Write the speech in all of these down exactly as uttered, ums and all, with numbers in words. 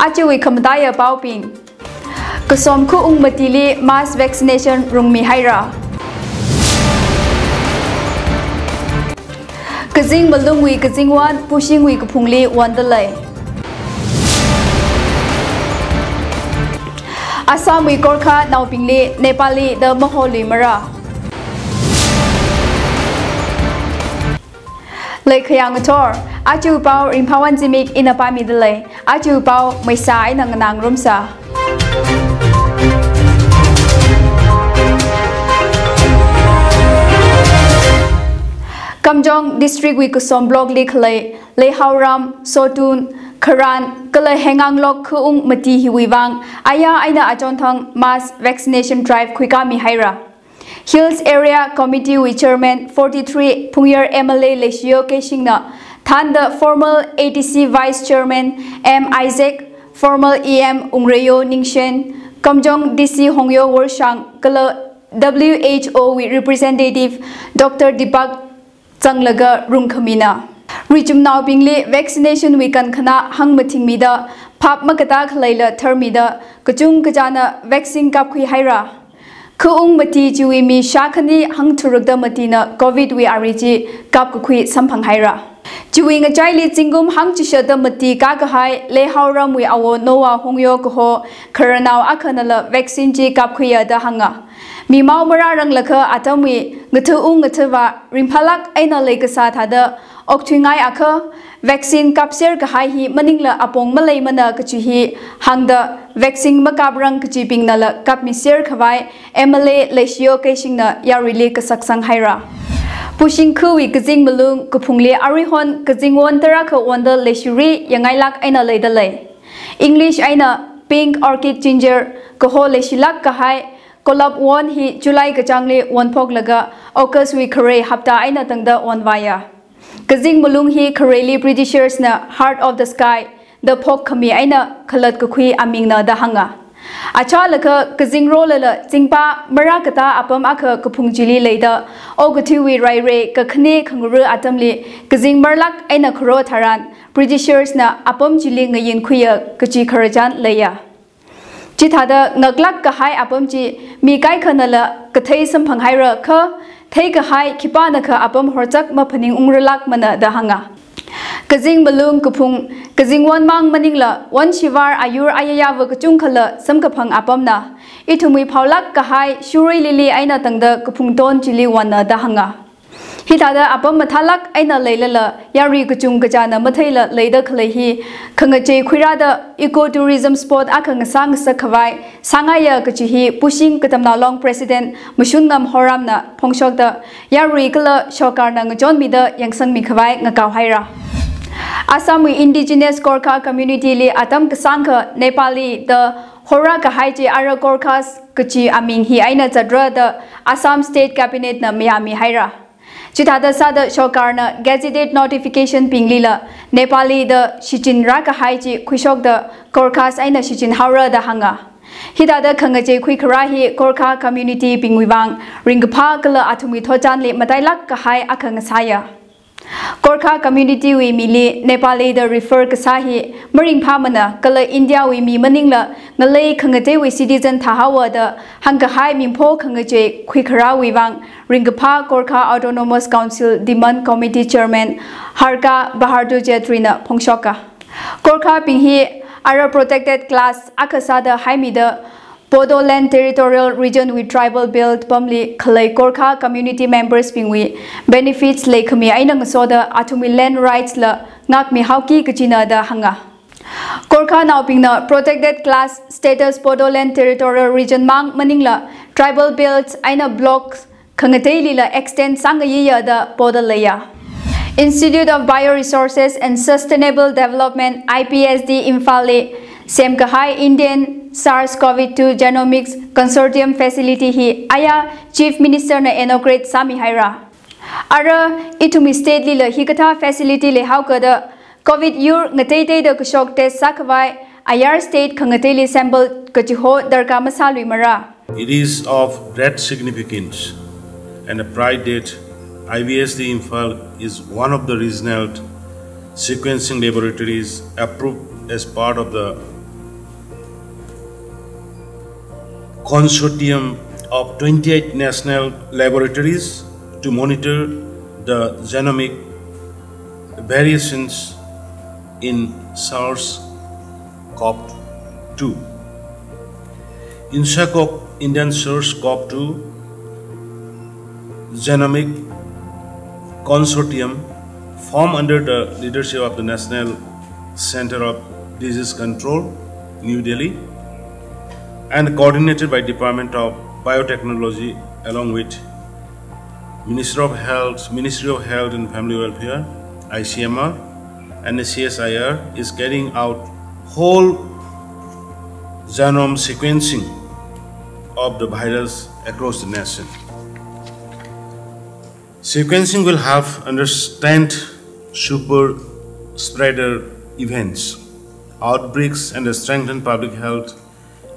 Ajawui khamataiya paobing. Kasom khaung matili mass vaccination rungmihaira. Kazing malungwui kazing won Pushingwui kaphungli wondalei. Assamwui Gorkhanaobingli Nepali da maholuimara. Leikhayang athor, aja pao Ringphawon Zimik ina pāmidalei. Aja pao maisa eina nganāngarumsa. Kamjong District wui Kasom Block li khalei Leihaoram, Sotun, Kharan, kala Henganglok khaung mati hiwui vang aya eina achonthang mass vaccination drive khuikāmihaira. Hills Area Committee wui Chairman forty-three Phungyar M L A Leishiyo Keishingna thānda former A D C Vice Chairman M Isaac, former E M Ungreyo Ningshen, Kamjong D C Hongyo Worshang, kala W H O wui representative Doctor Deepak zanglaga rungkhamina. Richumnaobingli vaccination wui kankhana hangmathingmida, phap makatā khaleila tharmida, kachungkachāna vaccine kapkhuihaira. Khaung mati chiwui mi shākhani hangtharukda matina Covid wui ari chi kapkakhui samphanghaira. Chiwui ngachaili zingkum hangchishatda mati kakahai Leihaoramwui awo Noah Hongyo kaho khararnao akhanala vaccine chi kapkhuiya da hānga. Mi mao marāranglakha atamwui ngathaung ngathava ringphālāk eina leikasā thāda okthuingai akha, vaccine kapser kahai hi maningla apong maleimana kachi hi hāngda vaccine makaprang kachibingnala kapmiser khavai M L A Leishiyo Keishingna yaruili kasak sanghaira. Pushing khawui kazing malung kaphungli aruihon kazing won tarākha wonda leishiri yangailāk eina leidalei. English eina pink orchid ginger kaho leishilāk kahai Golab won hi July kachāngli wonphoklaga August wui khare hapta eina tangda wonvāya. Kazing malung hi khareli Britishers na Heart of the Sky da phokkhami eina khalatkakhui amingna da hānga. Achālakha kazing rolala zingpa marākatā apam akha kaphung chili leida, okathuiwui rairei kakhane khangara atamli kazing marlāk eina kharo tharan Britishers na apam chili ngayinkhuiya kachi khararchan leiya. Chithāda ngaklāk kahai apam chi mi kaikhanala kathei samphanghaira kha, theikahai khipānakha apam horchak maphaningungralākmana da hānga. Kazing malung kaphung, kazing won mang maningla won shivar ayur ayayāva kachungkhala samkaphang apamna. Ithumwui phaolāk kahai shurui lili eina tangda kaphung ton chili wonna da hānga. Hithāda apam mathālāk eina leilala, yarui kachungkachāna matheila leida khalei hi khangachei khuirāda eco tourism spot akha ngasā ngasak khavai sāngaiya kachi hi Pushing Katamnao Long President Mashunngam Horamna phongshokda, yarui kala shokarna ngachonmida yangsangmi khavai ngakao haira. Assamwui indigenous Gorkha community li atam kasāngkha Nepali da horra kahai chi ara Gorkhas kachi aming hi eina zatra da Assam State Cabinet na mayāmihaira. Chithāda sāda shokarna gazetted notification binglila Nepali da shichinrā kahai chi khuishokda Gorkhas eina shichinhaora da hānga. Hithāda khangachei khuikharā hi Gorkha community bingwui vang ringkaphā kala athumwui thotchanli matailāk kahai akha ngasāya. Gorkha community wui mili Nepali da refer kasā hi maringphāmana kala India wui mi maningla ngalei khangateiwui citizen thāhaowa da hāngkahai mingpho khangachei khuikharāwui vang ringkaphā Gorkha Autonomous Council Demand Committee Chairman Harka Bahadur Chetri na phongshoka. Gorkha bing hi ara protected class akha sāda haimida Bodoland Territorial Region wui tribal belt pamli khalei Gorkha community members bingwui benefits leikhami eina ngasoda athumwui land rights la ngakmihaoki kachina da hānga. Gorkhanaobingna protected class status Bodoland Territorial Region mang maningla tribal belts eina blocks khangateilila extend sāngayiya da poda leiya. Institute of Bioresources and Sustainable Development, I B S D, Imphal li semkahai Indian SARS-CoV two Genomics Consortium Facility hi aya Chief Minister na inaugurate sāmihaira. Ara ithumwui state lila hikathā facility leihaokada Covid yur ngateiteida kashok test sākhavai ayar state khangateili sample kachiho darkar masāluimara. It is of great significance and a pride that I B S D Imphal is one of the regional sequencing laboratories approved as part of the consortium of twenty-eight national laboratories to monitor the genomic variations in SARS-CoV two. INSACOG, Indian SARS-CoV two Genomic Consortium, formed under the leadership of the National Center of Disease Control, New Delhi, and coordinated by Department of Biotechnology along with Ministry of Health, Ministry of Health and Family Welfare, I C M R, and the C S I R, is carrying out whole genome sequencing of the virus across the nation. Sequencing will help understand super spreader events, outbreaks, and strengthen public health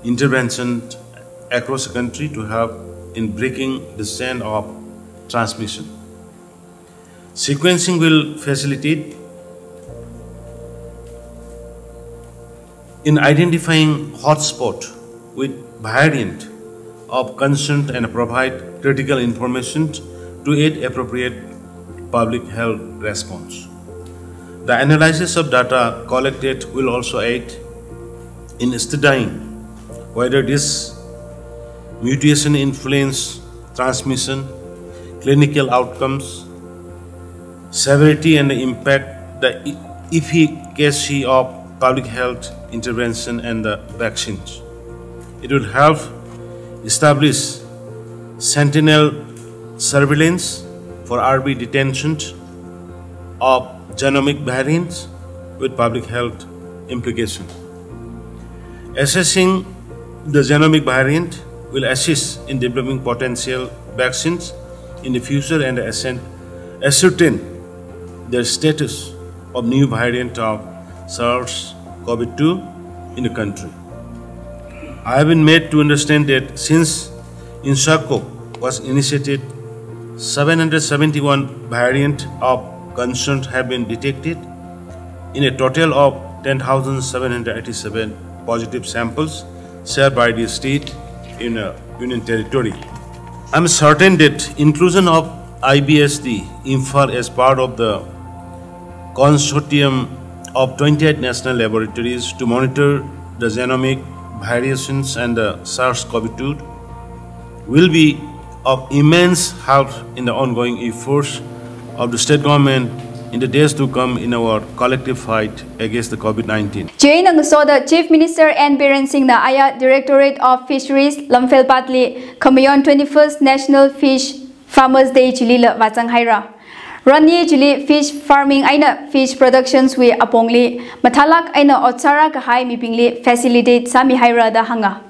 intervention across the country to help in breaking the chain of transmission. Sequencing will facilitate in identifying hotspot with variant of concern and provide critical information to aid appropriate public health response. The analysis of data collected will also aid in studying whether this mutation influence transmission, clinical outcomes, severity and impact, the e-, efficacy of public health intervention and the vaccines. It will help establish sentinel surveillance for early detection of genomic variants with public health implications. Assessing the genomic variant will assist in developing potential vaccines in the future and ascen-, ascertain the status of new variant of SARS-CoV two in the country. I have been made to understand that since INSACOG was initiated, seven hundred seventy-one variant of concern have been detected in a total of ten thousand seven hundred eighty-seven positive samples shared by the state in a Union Territory. I'm certain that inclusion of I B S D Imphal as part of the consortium of twenty-eight national laboratories to monitor the genomic variations and the SARS-CoV two will be of immense help in the ongoing efforts of the state government in the days to come in our collective fight against the COVID nineteen. Chieina ngasoda Chief Minister N Biren Singhna aya Directorate of Fisheries Lamphel Patli khamayon twenty-first National Fish Farmers Day chilila vāzang haira. Rani chili fish farming eina fish productions wui apongli mathālāk eina otsāra kahai mibingli facilitate sāmi haira da hānga.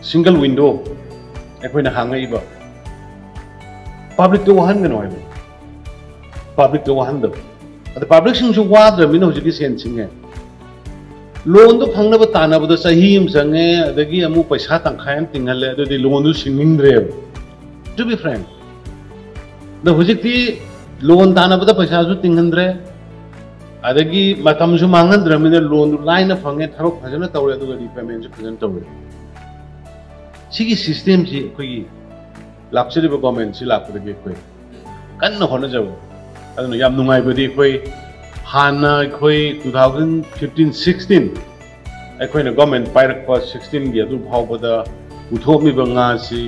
Single window, ꯑꯩꯈꯣꯏꯅ ꯍꯥꯡꯉꯛꯏꯕ, public ꯇ ꯋꯥꯍꯟꯒꯅꯨ ꯍꯥꯏꯕ, public ꯇ ꯋꯥꯍꯟꯗꯕ꯫ ꯑꯗ public ꯁꯤꯡꯁꯨ ꯋꯥꯗ꯭ꯔꯕꯅꯤꯅ ꯍꯧꯖꯤꯛꯇꯤ ꯁꯦꯟ ꯁꯤꯡꯉꯦ꯫ Loan ꯗꯣ ꯐꯪꯅꯕ ꯇꯥꯟꯅꯕꯗ ꯆꯍꯤ ꯑꯃ ꯆꯪꯉꯦ, ꯑꯗꯒꯤ ꯑꯃꯨꯛ ꯄꯩꯁꯥ ꯇꯪꯈꯥꯏ ꯑꯃ ꯇꯤꯡꯍꯜꯂꯦ, ꯑꯗꯨꯗꯤ loan ꯗꯨ ꯁꯤꯡꯅꯤꯡꯗ꯭ꯔꯦꯕ꯫ To be frank, ꯑꯗꯣ ꯍꯧꯖꯤꯛꯇꯤ loan ꯇꯥꯟꯅꯕꯗ ꯄꯩꯁꯥꯁꯨ ꯇꯤꯡꯍꯟꯗ꯭ꯔꯦ, ꯑꯗꯒꯤ ꯃꯇꯝꯁꯨ ꯃꯥꯡꯍꯟꯗ꯭ꯔꯕꯅꯤꯅ loan ꯗꯨ ꯂꯥꯏꯅ ꯐꯪꯉꯦ, ꯊꯕꯛ ꯐꯖꯅ ꯇꯧꯔꯦ, ꯑꯗꯨꯒ repayment ꯁꯨ ꯐꯖꯅ ꯇꯧꯔꯦ꯫ ꯁꯤꯒꯤ system ꯁꯤ ꯑꯩꯈꯣꯏꯒꯤ ꯂꯥꯛꯆꯔꯤꯕ government ꯁꯤ ꯂꯥꯛꯄꯗꯒꯤ ꯑꯩꯈꯣꯏ ꯀꯟꯅ ꯍꯣꯠꯅꯖꯕꯅꯤ꯫ ꯑꯗꯨꯅ ꯌꯥꯝ ꯅꯨꯡꯉꯥꯏꯕꯗꯤ ꯑꯩꯈꯣꯏ ꯍꯥꯟꯅ ꯑꯩꯈꯣꯏ two thousand fifteen sixteen ꯑꯩꯈꯣꯏꯅ government ꯄꯥꯏꯔꯛꯄ sixteen ꯒꯤ ꯑꯗꯨ ꯐꯥꯎꯕꯗ ꯄꯨꯊꯣꯛꯂꯤꯕ ꯉꯥꯁꯤ,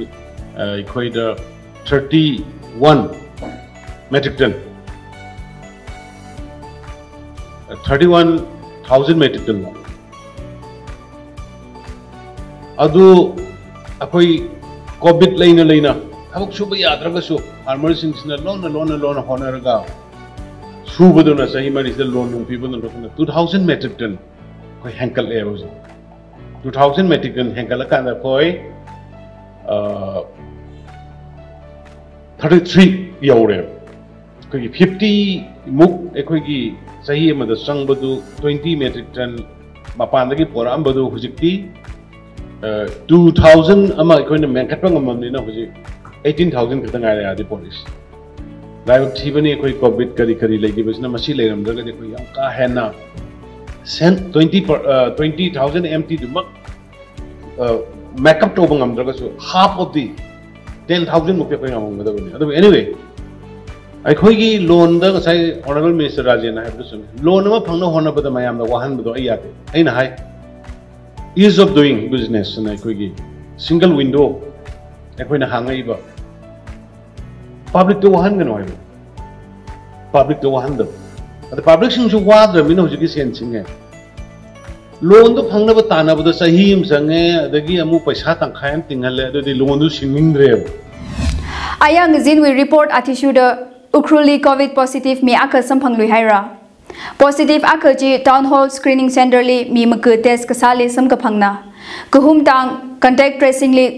ꯑ, ꯑꯩꯈꯣꯏꯗ thirty-one metric ton, thirty-one thousand metric ton꯫ ꯑꯗꯨ ꯑꯩꯈꯣꯏ COVID ꯂꯩꯅ ꯂꯩꯅ ꯊꯕꯛ ꯁꯨꯕ ꯌꯥꯗ꯭ꯔꯒꯁꯨ farmer ꯁꯤꯡꯁꯤꯅ ꯂꯣꯟꯅ ꯂꯣꯟꯅ ꯂꯣꯟꯅ ꯍꯣꯠꯅꯔꯒ ꯁꯨꯕꯗꯨꯅ ꯆꯍꯤ ꯃꯔꯤꯁꯤꯗ loan ꯅꯨꯡ ꯄꯤꯕꯗꯨꯅ two thousand metric ton ꯑꯩꯈꯣꯏ ꯍꯦꯟꯀꯠꯂꯛꯑꯦ ꯍꯧꯖꯤꯛ꯫ Two thousand metric ton ꯍꯦꯟꯀꯠꯂꯀꯥꯟꯗ ꯑꯩꯈꯣꯏ, ꯑ, thirty-three ꯌꯧꯔꯦ꯫ ꯑꯩꯈꯣꯏꯒꯤ fifty ꯃꯨꯛ ꯑꯩꯈꯣꯏꯒꯤ ꯆꯍꯤ ꯑꯃꯗ ꯆꯪꯕꯗꯨ twenty metric ton ꯃꯄꯥꯟꯗꯒꯤ ꯄꯣꯔꯛꯑꯝꯕꯗꯨ ꯍꯧꯖꯤꯛꯇꯤ, ꯑ, two thousand ꯑꯃ ꯑꯩꯈꯣꯏꯅ ꯃꯦꯟꯈꯠꯄ ꯉꯝꯃꯕꯅꯤꯅ ꯍꯧꯖꯤꯛ eighteen thousand ꯈꯛꯇ ꯉꯥꯏꯔꯦ ꯑꯥꯗ ꯄꯣꯔꯛꯏꯁꯦ꯫ ꯂꯥꯏꯕꯛ ꯊꯤꯕꯅꯤ, ꯑꯩꯈꯣꯏ COVID ꯀꯔꯤ ꯀꯔꯤ ꯂꯩꯈꯤꯕꯁꯤꯅ ꯃꯁꯤ ꯂꯩꯔꯝꯗ꯭ꯔꯒꯗꯤ ꯑꯩꯈꯣꯏ ꯌꯥꯝ ꯀꯥ ꯍꯦꯟꯅ ꯁꯦꯟ twenty per, ꯑ, twenty thousand M T ꯗꯨꯃꯛ, ꯑ, Make up ꯇꯧꯕ ꯉꯝꯗ꯭ꯔꯒꯁꯨ half of the ten thousand ꯃꯨꯛꯇꯤ ꯑꯩꯈꯣꯏ ꯉꯝꯃꯝꯒꯗꯕꯅꯤ꯫ ꯑꯗꯨꯕꯨ anyway, ꯑꯩꯈꯣꯏꯒꯤ loan ꯗ ꯉꯁꯥꯏ Honourable Minister ꯔꯥꯖꯦꯟꯅ ꯍꯥꯏꯕꯗꯨ ꯆꯨꯝꯃꯤ꯫ Loan ꯑꯃ ꯐꯪꯅꯕ ꯍꯣꯠꯅꯕꯗ ꯃꯌꯥꯝꯅ ꯋꯥꯍꯟꯕꯗꯣ ꯑꯩ ꯌꯥꯗꯦ꯫ ꯑꯩꯅ ꯍꯥꯏ, ease of doing business ꯑꯅ ꯑꯩꯈꯣꯏꯒꯤ single window ꯑꯩꯈꯣꯏꯅ ꯍꯥꯡꯉꯛꯏꯕ public ꯇ ꯋꯥꯍꯟꯒꯅꯨ ꯍꯥꯏꯕ꯫ Public ꯇ ꯋꯥꯍꯟꯗꯕ꯫ ꯑꯗ public ꯁꯤꯡꯁꯨ ꯋꯥꯗ꯭ꯔꯕꯅꯤꯅ ꯍꯧꯖꯤꯛꯇꯤ ꯁꯦꯟ ꯁꯤꯡꯉꯦ꯫ Loan ꯗꯣ ꯐꯪꯅꯕ ꯇꯥꯟꯅꯕꯗ ꯆꯍꯤ ꯑꯃ ꯆꯪꯉꯦ, ꯑꯗꯒꯤ ꯑꯃꯨꯛ ꯄꯩꯁꯥ ꯇꯪꯈꯥꯏ ꯑꯃ ꯇꯤꯡꯍꯜꯂꯦ, ꯑꯗꯨꯗꯤ loan ꯗꯨ ꯁꯤꯡꯅꯤꯡꯗ꯭ꯔꯦꯕ꯫ ꯑꯌꯥ ꯉꯖꯤꯟꯋꯤ report ꯑꯊꯤꯁꯨꯗ ꯎꯈ꯭ꯔꯨꯜꯂꯤ COVID positive ꯃꯤ ꯑꯥꯈ ꯁꯝꯐꯪꯂꯨꯏ ꯍꯥꯏꯔ꯫ Positive ꯥꯈ ꯆꯤ Town Hall Screening Centre ꯂꯤ ꯃꯤ ꯃꯥꯈꯥ test ꯀꯁꯥꯂꯤ ꯁꯝꯀꯥꯐꯪꯅ, ꯀꯥꯍꯨꯝ ꯇꯥꯡ contact tracing ꯂꯤ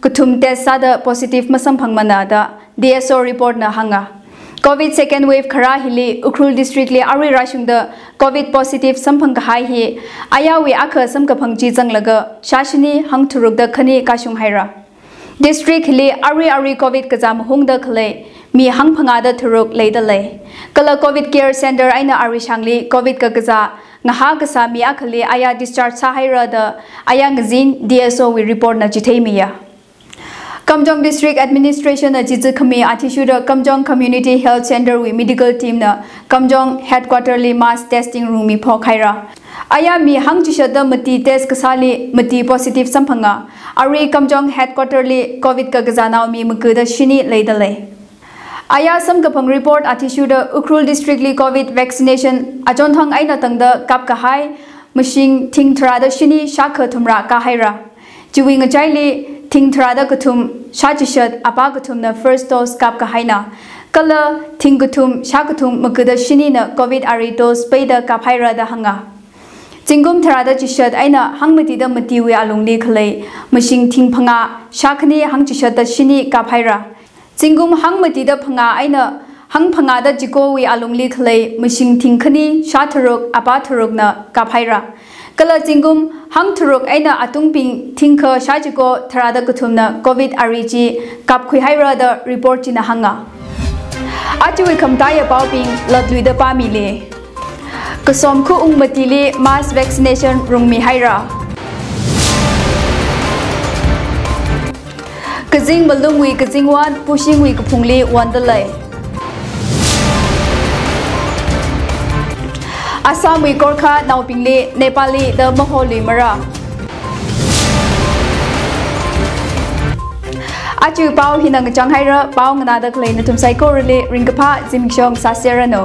ꯀꯥꯊꯨꯝ test ꯁꯥꯗ positive ꯃꯁꯝꯐꯪꯃꯅ ꯗ D S O report ꯅ ꯍꯪꯉ꯫ COVID second wave ꯈꯔ ꯍꯤꯂꯤ ꯎꯈ꯭ꯔꯨꯜ district ꯂꯤ ꯑꯔꯨꯏ ꯔꯥꯏꯁꯨꯡꯗ COVID positive ꯁꯝꯐꯪ ꯀꯍꯥꯏ ꯍꯤ ꯑꯌꯥꯋꯤ ꯑꯥꯈ ꯁꯝꯀꯥꯐꯪ ꯆꯤ ꯆꯪꯂꯒ ꯁꯥꯁꯤꯅꯤ ꯍꯪꯊꯔꯨꯛꯇ ꯈꯅꯤ ꯀꯥꯁꯨꯡ ꯍꯥꯏꯔ꯫ District ꯍꯤꯂꯤ ꯑꯔꯨꯏ ꯑꯔꯨꯏ COVID ꯀꯖꯥ ꯃꯍꯨꯡꯗ ꯈꯂꯩ ꯃꯤ ꯍꯪꯐꯪꯉꯥꯗ ꯊꯔꯨꯛ ꯂꯩꯗ ꯂꯩ꯫ ꯀꯂ COVID care centre ꯑꯩꯅ ꯑꯔꯨꯏ ꯁꯥꯡꯂꯤ COVID ꯀ ꯀꯖꯥ ꯉꯍꯥ ꯀꯁꯥ ꯃꯤ ꯑꯥꯈꯂꯤ ꯑꯌꯥ discharge ꯁꯥ ꯍꯥꯏꯔ ꯗ ꯑꯌꯥ ꯉꯖꯤꯟ D S O ꯋꯤ report ꯅ ꯆꯤꯊꯩ ꯃꯤꯌꯥ꯫ Kamjong District Administration ꯅ ꯆꯤꯖꯤ ꯈꯃꯤ ꯑꯊꯤꯁꯨꯗ Kamjong Community Health Centre ꯋꯤ medical team ꯅ Kamjong headquarter ꯂꯤ mass testing ꯔꯨꯡ ꯃꯤ ꯐꯣꯛ ꯍꯥꯏꯔ꯫ ꯑꯌꯥ ꯃꯤ ꯍꯪ ꯆꯤꯁꯠꯗ ꯃꯇꯤ test ꯀꯁꯥꯂꯤ ꯃꯇꯤ positive ꯁꯝꯐꯪꯉ꯫ ꯑꯔꯨꯏ Kamjong headquarter ꯂꯤ COVID ꯀ ꯀꯖꯥꯅꯥꯎ ꯃꯤ ꯃꯥꯈꯥꯗ ꯁꯤꯅꯤ ꯂꯩꯗ ꯂꯩ꯫ ꯑꯌꯥ ꯁꯝꯀꯥꯐꯪ report ꯑꯊꯤꯁꯨꯗ ꯎꯈ꯭ꯔꯨꯜ district ꯂꯤ COVID vaccination ꯑꯆꯣꯟꯊꯪ ꯑꯩꯅ ꯇꯪꯗ ꯀꯥꯞ ꯀꯍꯥꯏ ꯃꯁꯤꯡ ꯊꯤꯡ ꯊꯔꯥꯗ ꯁꯤꯅꯤ ꯁꯥꯈ ꯊꯨꯝꯔꯥ ꯀꯥ ꯍꯥꯏꯔ꯫ ꯆꯤꯋꯤ ꯉꯆꯥꯏꯂꯤ ꯊꯤꯡ ꯊꯔꯥꯗ ꯀꯥꯊꯨꯝ ꯁꯥ ꯆꯤꯁꯠ ꯑꯄꯥ ꯀꯥꯊꯨꯝꯅ first dose ꯀꯥꯞ ꯀꯍꯥꯏꯅ꯫ ꯀꯂ ꯊꯤꯡ ꯀꯥꯊꯨꯝ ꯁꯥ ꯀꯥꯊꯨꯝ ꯃꯥꯈꯥꯗ ꯁꯤꯅꯤꯅ COVID ꯑꯔꯤ dose ꯄꯩꯗ ꯀꯥꯞ ꯍꯥꯏꯔ ꯗ ꯍꯪꯉ꯫ ꯆꯤꯡꯒꯨꯝ ꯊꯔꯥꯗ ꯆꯤꯁꯠ ꯑꯩꯅ ꯍꯪ ꯃꯇꯤꯗ ꯃꯇꯤꯋꯤ ꯑꯂꯨꯡꯂꯤ ꯈꯂꯩ ꯃꯁꯤꯡ ꯊꯤꯡ ꯐꯪꯉꯥ ꯁꯥ ꯈꯅꯤ ꯍꯪ ꯆꯤꯁꯠꯗ ꯁꯤꯅꯤ ꯀꯥꯞ ꯍꯥꯏꯔ꯫ ꯆꯤꯡꯒꯨꯝ ꯍꯪ ꯃꯇꯤꯗ ꯐꯪꯉꯥ ꯑꯩꯅ ꯍꯪ ꯐꯪꯉꯥꯗ ꯆꯤꯀꯣꯋꯤ ꯑꯂꯨꯡꯂꯤ ꯈꯂꯩ ꯃꯁꯤꯡ ꯊꯤꯡ ꯈꯅꯤ ꯁꯥ ꯊꯔꯨꯛ ꯑꯄꯥ ꯊꯔꯨꯛꯅ ꯀꯥꯞ ꯍꯥꯏꯔ꯫ ꯀꯂ ꯆꯤꯡꯒꯨꯝ ꯍꯪ ꯊꯔꯨꯛ ꯑꯩꯅ ꯑꯇꯨꯡꯄꯤꯡ ꯊꯤꯡꯈ ꯁꯥ ꯆꯤꯀꯣ ꯊꯔꯥꯗ ꯀꯥꯊꯨꯝꯅ COVID ꯑꯔꯤ ꯆꯤ ꯀꯥꯞ ꯈꯨꯏ ꯍꯥꯏꯔ ꯗ report ꯆꯤꯅ ꯍꯪꯉ꯫ ꯑꯆꯤꯋꯤ ꯈꯝꯇꯥꯌꯥ ꯄꯥꯎꯄꯤꯡ ꯂꯠꯂꯨꯏꯗ ꯄꯥꯃꯤꯂꯤ꯫ ꯀꯁꯣꯝ ꯈꯨ ꯎꯪ ꯃꯇꯤꯂꯤ mass vaccination ꯔꯨꯡꯃꯤ ꯍꯥꯏꯔ꯫ ꯀꯖꯤꯡ ꯃꯂꯨꯡꯋꯤ ꯀꯖꯤꯡ ꯋꯥꯟ ꯄꯨꯁꯤꯡꯋꯤ ꯀꯥꯐꯨꯡꯂꯤ ꯋꯥꯟꯗ ꯂꯩ꯫ ꯑꯁꯥꯝꯋꯤ ꯀꯣꯔꯈꯥ ꯅꯥꯎꯄꯤꯡꯂꯤ ꯅꯦꯄꯥꯂꯤ ꯗ ꯃꯍꯣꯂꯤ ꯃꯔꯥ꯫ ꯑꯆꯨ ꯄꯥꯎ ꯍꯤꯅ ꯉꯆꯥꯡ ꯍꯥꯏꯔ ꯄꯥꯎ ꯉꯅꯥꯗ ꯈꯂꯩ ꯅꯊꯨꯝ ꯁꯥꯏꯀꯣꯔꯂꯤ ꯔꯤꯡꯀꯥꯐꯥ ꯖꯤꯃꯤꯛꯁꯣꯡ ꯁꯥꯁꯦꯔꯅꯣ꯫